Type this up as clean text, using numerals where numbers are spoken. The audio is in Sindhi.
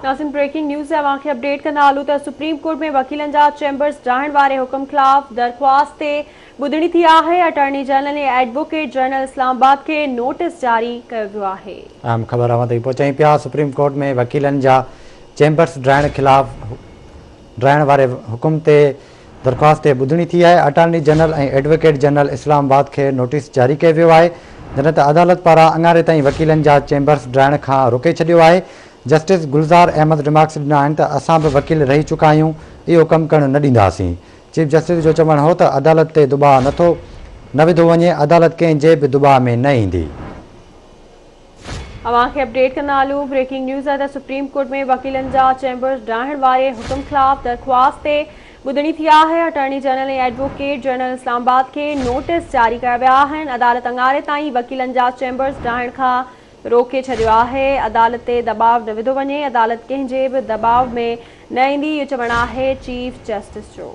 ناظرين بريڪنگ نيوز اوهان کي اپڊيٽ ڪندا هلون ته سپريم ڪورٽ ۾ وڪيلن جا چيمبرز ڊاهڻ واري حڪم خلاف درخواست تي ٻڌڻي ٿي آهي، اٽارني جنرل ۽ ايڊووڪيٽ جنرل اسلام آباد کي نوٽيس جاري ڪيو ويو آهي. اهم خبر اوهان تائين پهچايون پيا، سپريم ڪورٽ ۾ وڪيلن جا چيمبرز ڊاهڻ خلاف ڊاهڻ واري حڪم تي درخواست تي ٻڌڻي ٿي آهي، attorney general ۽ advocate general Islamabad کي نوٽيس جاري ڪيو ويو آهي، جڏهن ته عدالت پاران اڱاري تائين وڪيلن جا چيمبرز ڊاهڻ کان روڪي ڇڏيو آهي، جسٽس گلزار احمد ريمارڪس ڏنا آهن ته اسان به وڪيل رهي چڪا آهيون، اهو ڪم ڪرڻ نه ڏينداسين. چيف جسٽس جو چوڻ هو ته عدالت تي دٻاء نه ٿو نه وڌو وڃي، عدالت ڪنهن جي به دٻاء ۾ نه ايندي. اوهان کي اپڊيٽ ڪندا هلون بريڪنگ نيوز آهي ته سپريم ڪورٽ ۾ وڪيلن جا چيمبرز ڊاهڻ واري حڪم خلاف درخواست تي ٻڌڻي ٿي آهي، attorney general ۽ advocate general Islamabad کي نوٽيس جاري ڪيا ويا آهن، عدالت اڱاري تائين وڪيلن جا چيمبرز ڊاهڻ کان روڪي ڇڏيو آهي، عدالت تي دٻاء نه وڌو وڃي، عدالت ڪنهن جي به دٻاء ۾ نه ايندي، اهو چوڻ آهي چيف جسٽس جو.